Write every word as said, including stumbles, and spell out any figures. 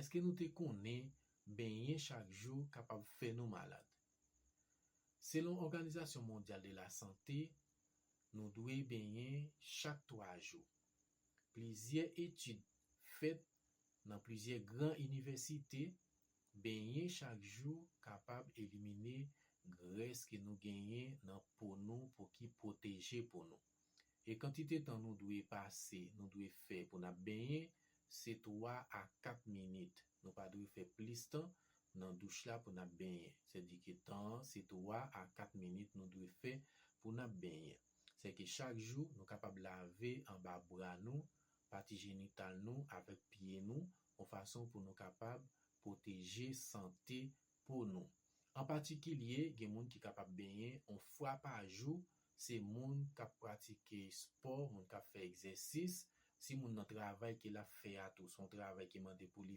Èske nou te konnen benyen chak jou kapab fè nou malad? Selon Òganizasyon Mondyal de la Sante, nou dwe benyen chak twa jou. Plizyè etid fèt nan plizyè gran inivèsite, benyen chak jou kapab elimine grès ke nou genyen nan po nou pou ki pwoteje po nou. E kantite tan nou dwe pase, nou dwe fè pou n ap benyen, se twa a kat minit. Nou pa dwe fè plis tan nan douch la pou n ap benyen. Sèdike tan an, se twa a kat minit nou dwe fè pou n ap benyen. Sèke chak jou, nou kapab lave anba bra nou, pati jenital nou avèk pye nou, yon fason pou nou kapab pwoteje sante po nou. An patikilye, gen moun ki kapab benyen yon fwa pa jou, se moun k ap pratike spò, moun k ap fè egzèsis. Si moun nan travay ke l ap fè a tou, se yon travay ki mande pou li